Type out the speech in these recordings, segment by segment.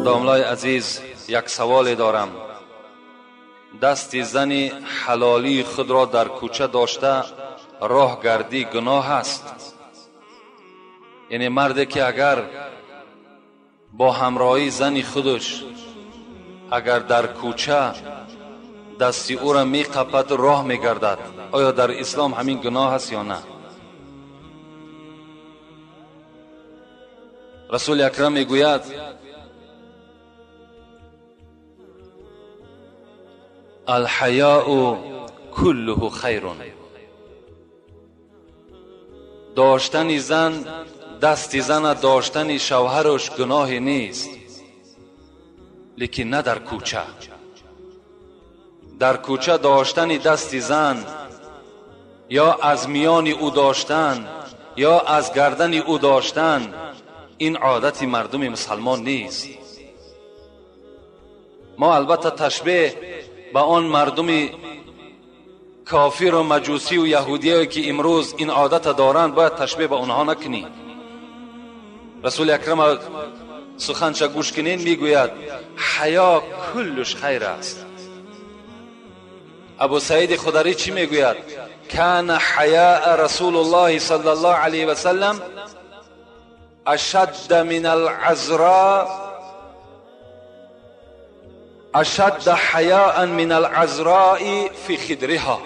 Домлаи азиз, як саволе дорам. Дасти зани ҳалолии худро дар кӯча дошта роҳ гардӣ гуноҳ аст? Яъне марде ки агар бо ҳамроҳии зани худаш агар дар кӯча дасти ӯро меқапад, роҳ мегардад, оё дар ислом ҳамин гуноҳ аст ё на? Расули акрам мегӯяд: алҳаёу куллуҳу хайрун. Доштани зан, дасти зана доштани шавҳараш гуноҳе нест, лекин на дар кӯча. Дар кӯча доштани дасти зан ё аз миёни ӯ доштан ё аз гардани ӯ доштан, ин одати мардуми мусалмон нест. Мо албатта ташбеҳ ба он мардуми кофиру маҷусию яҳудие ки имрӯз ин одата доранд, бояд ташбеҳ ба онҳо накунем. Расули акрам суханша гӯш кунед, мегӯяд: ҳаё куллуш хайр аст. Абу Саиди Хударӣ чӣ мегӯяд? Кана ҳаяа расулуллоҳи саллаллоҳу алайҳи васаллам ашадда мин алъазро, ашадда ҳаяан мин алъазрои фи хидриҳо.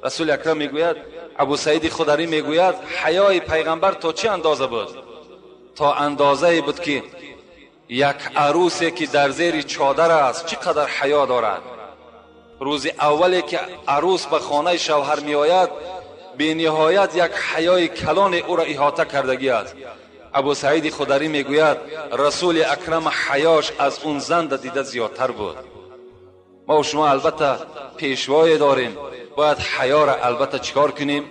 Расули акрам мегӯяд, Абу Саиди Хударӣ мегӯяд, ҳаёи пайғамбар то чӣ андоза буд? То андозае буд ки як арӯсе ки дар зери чодар аст чӣ қадар ҳаё дорад. Рӯзи аввале ки арӯс ба хонаи шавҳар меояд, бениҳоят як ҳаёи калоне ӯро иҳота кардагӣ аст. Абу Саиди Хударӣ мегӯяд, Расули акрам ҳаёш аз он занда дида зиёдтар буд. Мо шумо албатта пешвое дорем, бояд ҳаёра албатта чикор кунем?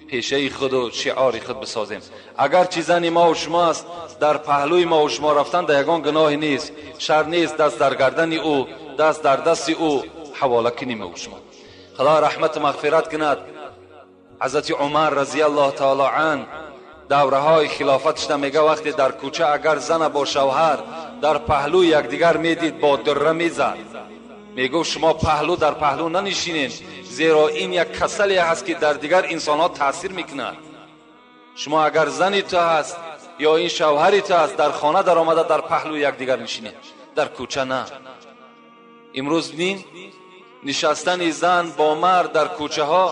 Пешаи худу шиори худ бисозем. Агарчи зани мо шумо аст, дар паҳлӯи мо шумо рафтан дар ягон гуноҳе нест, шар нест, даст дар гардани ӯ, даст дар дасти ӯ ҳавола кунем мо шумо. Худо раҳмату мағфират кунад ҳазрати Умар разияллоҳу таоло ан. Давраҳои хилофатшда мега, вақте дар кӯча агар зана бо шавҳар дар паҳлӯи якдигар медид, бо дурра мезад. Мегуфт: шумо паҳлӯ дар паҳлӯ нанишинед, зеро ин як касале ҳаст ки дар дигар инсонҳо таъсир мекунад. Шумо агар зани ту ҳаст ё ин шавҳари ту ҳаст, дар хона даромада дар паҳлӯи якдигар нишинед, дар кӯча на. Имрӯз нин нишастани зан бо мард дар кӯчаҳо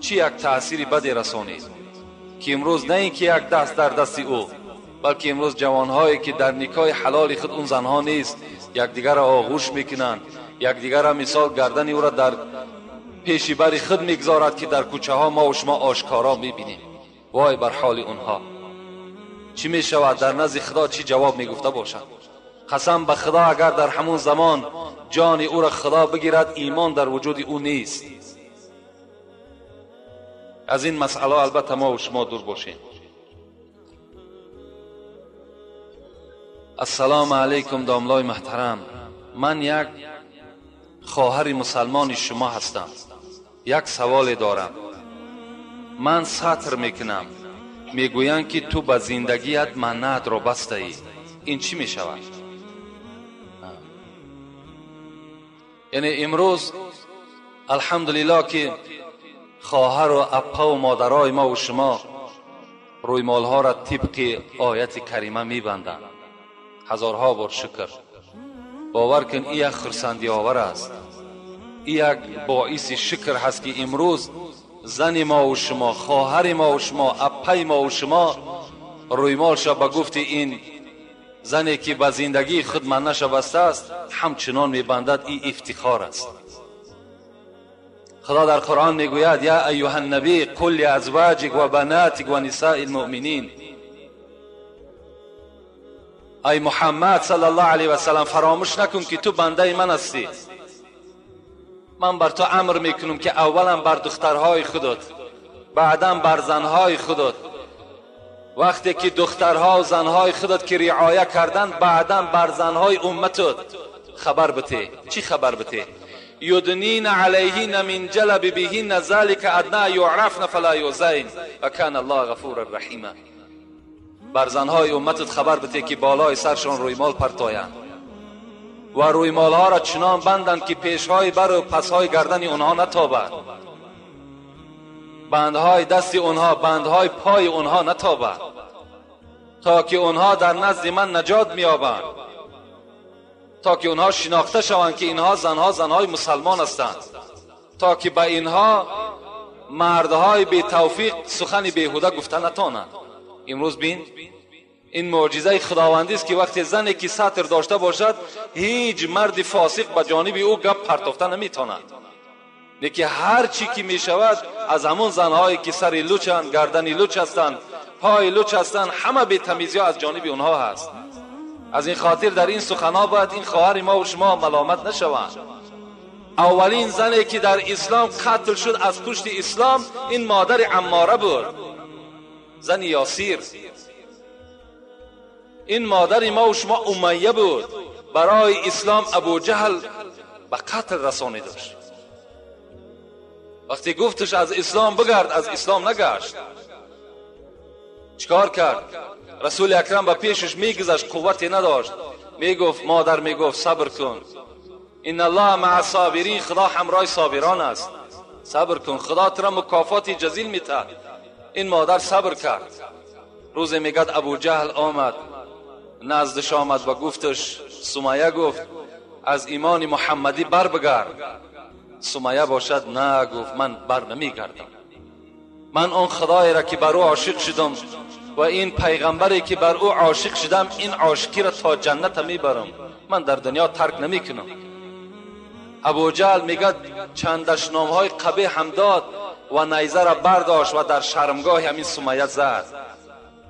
чӣ як таъсири баде расонид, ки имрӯз на ин ки як даст дар дасти ӯ, балки имрӯз ҷавонҳое ки дар никоҳи ҳалоли худ он занҳо нест, якдигарро оғӯш мекунанд, якдигарро мисол гардани ӯро дар пеши бари худ мегузорад, ки дар кӯчаҳо мо шумо ошкоро мебинем. Вой бар ҳоли онҳо! Чӣ мешавад дар назди Худо? Чӣ ҷавоб мегуфта бошад? Қасам ба Худо, агар дар ҳамон замон ҷони ӯро Худо бигирад, имон дар вуҷуди ӯ нест. Аз ин масъала албатта мо шумо дур бошем. Ассалому алайкум домлои муҳтарам, ман як хоҳари мусалмони шумо ҳастам. Як саволе дорам. Ман сатр мекунам, мегӯянд ки ту ба зиндагият маннатро бастаӣ. Ин чӣ мешавад? Яъне имрӯз алҳамдулиллоҳ ки хоҳару аппаву модарои мо шумо рӯймолҳоро тибқи ояти карима мебанданд. Ҳазорҳо бор шукр. Бовар кун, ин як хурсандиовар аст, ин як боиси шукр ҳаст ки имрӯз зани мо шумо, хоҳари мо шумо, аппаи мо шумо рӯймолша ба гуфти ин зане ки ба зиндагии худ маннаша бастааст, ҳамчунон мебандад. Ин ифтихор аст. Худо дар Қуръон мегӯяд: я айюҳа ннабӣ қул лиазваҷик ва банатик ва нисаи лмуъминин. Ай Муҳаммад саллаллоҳу алайҳи васаллам, фаромӯш накун ки ту бандаи ман ҳастӣ. Ман бар ту амр мекунам ки аввалан бар духтарҳои худат, баъдан бар занҳои худат. Вақте ки духтарҳо занҳои худат ки риоя карданд, баъдан бар занҳои умматат хабар бите. Чӣ хабар бите? Юднина алайҳинна мин рафаф. بر زنهای امتت خبر بده که بالای سرشان رویمال پرتایند و رویمالها را چنان بندند که پیشهای بر و پسهای گردن اونها نتابد، بندهای دست اونها، بندهای پای اونها نتابد، تا که اونها در نزد من نجات میابند، تا که اونها شناخته شوند که اینها زنها زنهای مسلمان هستند، تا که به اینها مردهای بی توفیق سخن بیهوده گفته نتانند. امروز بین این معجزه خداوندی است که وقتی زنی که ستر داشته باشد هیچ مرد فاسق به جانب او گپ پرتافته نمیتواند. لیکن هر چی که میشود از همون زنهایی که سر لوچند، گردن لوچ هستند، پای لوچ هستند، همه بی تمیزی از جانب اونها هست. از این خاطر در این سخنها باید این خواهر ما و شما ملامت نشوند. اولین زنی که در اسلام قتل شد از پشت اسلام این مادر عماره بود، زن یاسیر. این مادر ما و شما امیه بود، برای اسلام ابو جهل به قتل رسانیدش. وقتی گفتش از اسلام بگرد، از اسلام نگشت. چیکار کرد؟ رسول اکرم به پیشش میگذشت، قوتی نداشت، میگفت مادر، میگفت صبر کن، ان الله مع الصابرین، خدا همراه صابران است، صبر کن، خدا تو را مکافات جزیل میده. این مادر صبر کرد. روز میگد ابو جهل آمد نزدش آمد و گفتش، سمیه گفت از ایمان محمدی بر بگرد. سمیه باشد نه، گفت من بر نمیگردم، من آن خدایی را که بر او عاشق شدم و این پیغمبری که بر او عاشق شدم، این عاشقی را تا جنت میبرم، من در دنیا ترک نمیکنم. ابو جهل میگد چند دشنامهای قبیح هم داد و نیزه را برداشت و در شرمگاه همین سمیه زد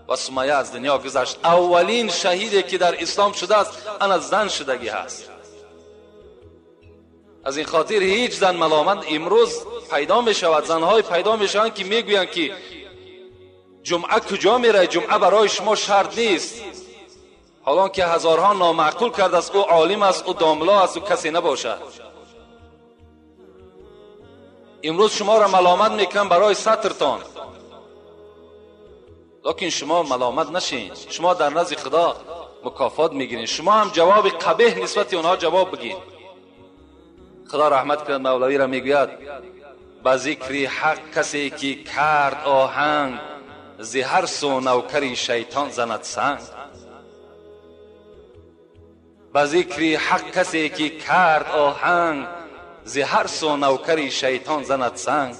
و سمیه از دنیا گذشت. اولین شهیدی که در اسلام شده است انا زن شدگی هست. از این خاطر هیچ زن ملامت امروز پیدا می شود، زنهای پیدا می شوند که میگویند که جمعه کجا میره، جمعه برای شما شرط نیست، حالا که هزارها نامعقول کرده است، او عالم است، او داملا است، او کسی نباشد. امروز شما را ملامت میکنم برای سترتان، لیکن شما ملامت نشین، شما در نزد خدا مکافات میگیرین، شما هم جواب قبیح نسبت اونها جواب بگین. خدا رحمت کند مولوی را میگوید به ذکر حق کسی که کرد آهنگ، ز هر سو نوکری شیطان زند سنگ. به ذکر حق کسی که کرد آهنگ، ز هر سو نوکری شیطان زند سنگ.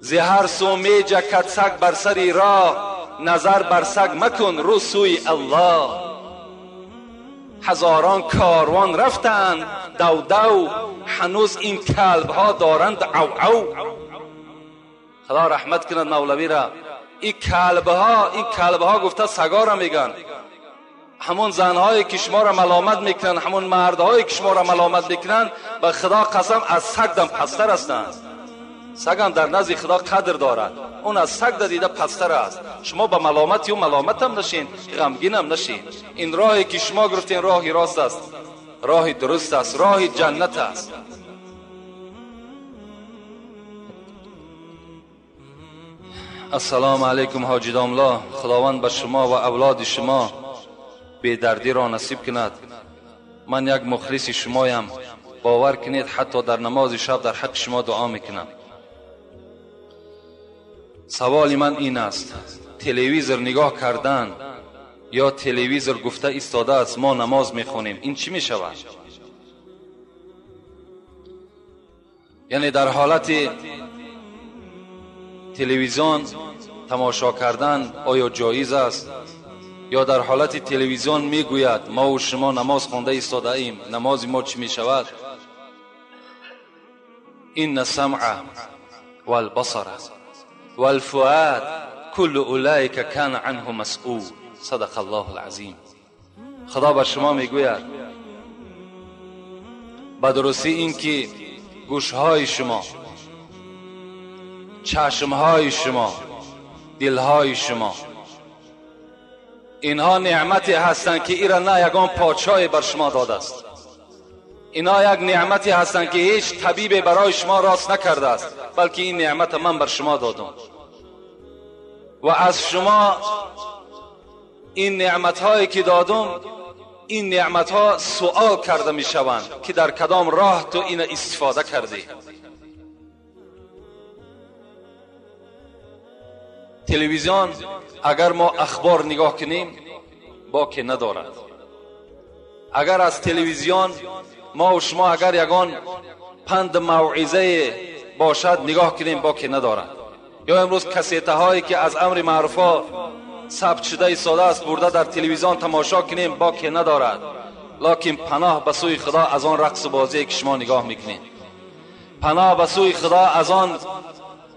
ز هر سو می جکد سگ بر سر راه، نظر بر سگ مکن رو سوی الله. هزاران کاروان رفتند دو دو، هنوز این کلب ها دارند او او. خدا رحمت کند مولوی را. این کلب ها گفته سگا را میگن، همون زنهایی که شما را ملامت میکنن، همون مردهایی که شما را ملامت میکنن، به خدا قسم از سگ دم پستر هستند. سگ هم در نزد خدا قدر دارد، اون از سگ دیده پستر است. شما به ملامت او ملامت هم نشین، غمگین هم نشین. این راهی که شما گرفتین راهی راست است، راهی درست است، راهی جنت است. السلام علیکم حاجی داملا، خداوند به شما و اولاد شما بیدردی را نصیب کند. من یک مخلص شمایم، باور کنید حتی در نماز شب در حق شما دعا میکنم. سوال من این است، تلویزیون نگاه کردن یا تلویزیون گفته ایستاده است ما نماز میخونیم، این چی میشود؟ یعنی در حالت تلویزیون تماشا کردن آیا جایز است؟ یا در حالت تلویزیون میگوید ما و شما نماز خوانده ایستاده ایم، نماز ما چی میشود؟ این السمع والبصر والفؤاد كل اولئک کان عنه مسئول، صدق الله العظیم. خدا بر شما میگوید به درستی اینکه گوشهای شما، چشمهای شما، دلهای شما، اینها نعمتی هستند که ایرا نه یگان پادشاهی بر شما داده است. اینها یک نعمتی هستند که هیچ طبیب برای شما راست نکرده است، بلکه این نعمت من بر شما دادم. و از شما این نعمت هایی که دادم، این نعمت ها سوال کرده می شوند که در کدام راه تو این استفاده کردی. تلویزیون اگر ما اخبار نگاه کنیم باکی ندارد. اگر از تلویزیون ما و شما اگر یگان پند موعظه باشد نگاه کنیم باکی ندارد. یا امروز کسیته هایی که از امر معروف ها ثبت شده ساده است برده در تلویزیون تماشا کنیم باکی ندارد. لکن پناه به سوی خدا از آن رقص بازی که شما نگاه میکنید، پناه به سوی خدا از آن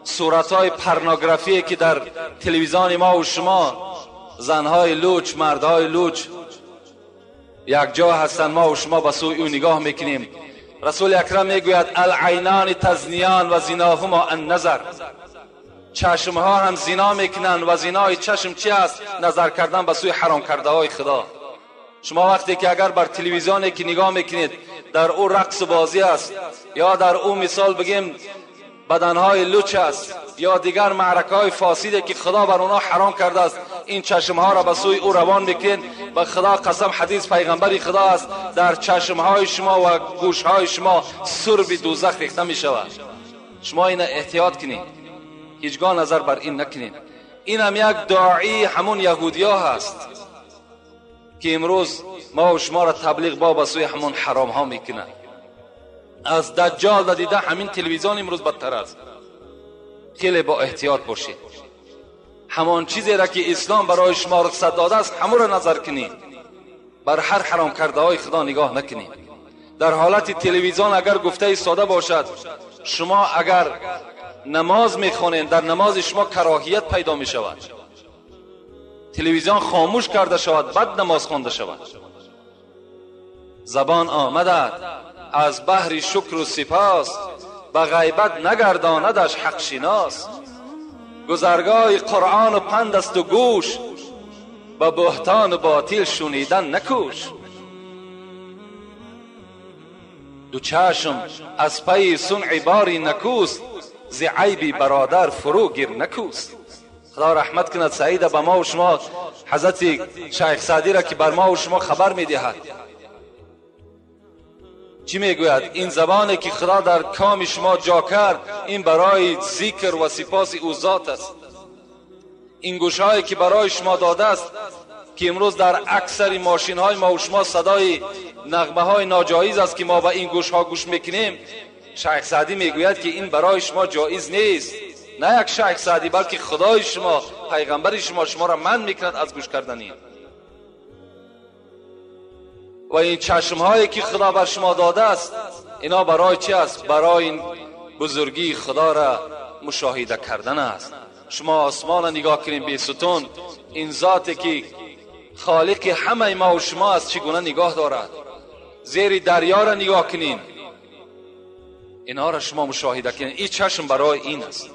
صورتهای پرنوگرافی که در تلویزیون ما و شما زنهای لوچ، مردهای لوچ یک جا هستند، ما و شما به سوی او نگاه میکنیم. رسول اکرم میگوید العینان تزنیان و زناهما النظر. چشمها هم زنا میکنند و زنای چشم چی است؟ نظر کردن به سوی حرام کرده های خدا. شما وقتی که اگر بر تلویزیونی که نگاه میکنید در او رقص بازی است، یا در او مثال بگیم بدنهای لوچ است، یا دیگر معرکه های فاسده که خدا بر اونا حرام کرده است، این چشمها را به سوی او روان میکنید. به خدا قسم، حدیث پیغمبری خدا است، در چشمهای شما و گوشهای شما سرب دوزخ ریخته می شود. شما این احتیاط کنید، هیچگاه نظر بر این نکنید. این هم یک داعی همون یهودی ها هست که امروز ما و شما را تبلیغ با به سوی همون حرام ها میکنند. از دجال دیده همین تلویزیون امروز بدتر است. خیلی با احتیاط باشید. همان چیزی را که اسلام برای شما رخصت داده است همون را نظر کنید، بر هر حرام کرده های خدا نگاه نکنید. در حالت تلویزیون اگر گفته ساده باشد، شما اگر نماز میخوانید در نماز شما کراهیت پیدا میشود. تلویزیون خاموش کرده شود، بعد نماز خوانده شود. زبان آمدد از بحر شکر و سپاس، به غیبت نگرداندش حق شناس. گذرگاه قرآن و پند است و گوش، به بهتان و باطل شنیدن نکوش. دو چشم از پی صنع باری نکوست، ز عیب برادر فرو گیر نکوست. خدا رحمت کند سعید به ما و شما، حضرت شیخ سعدی را که بر ما و شما خبر میدهد. چی میگوید؟ این زبانی که خدا در کام شما جا کرد، این برای ذکر و سپاس او ذات است. این گوشهایی که برای شما داده است که امروز در اکثر ماشین های ما و شما صدای نغمه های ناجایز است که ما به این گوش ها گوش میکنیم، شیخ سعدی میگوید که این برای شما جایز نیست. نه یک شیخ سعدی، بلکه خدای شما، پیغمبر شما، شما را منع میکند از گوش کردن این. و این چشم هایی که خدا بر شما داده است، اینا برای چی است؟ برای این بزرگی خدا را مشاهده کردن است. شما آسمان را نگاه کنید بی ستون، این ذاتی که خالق همه ما و شما است چگونه نگاه دارد. زیر دریا را نگاه کنین، اینها را شما مشاهده کنین. این چشم برای این است.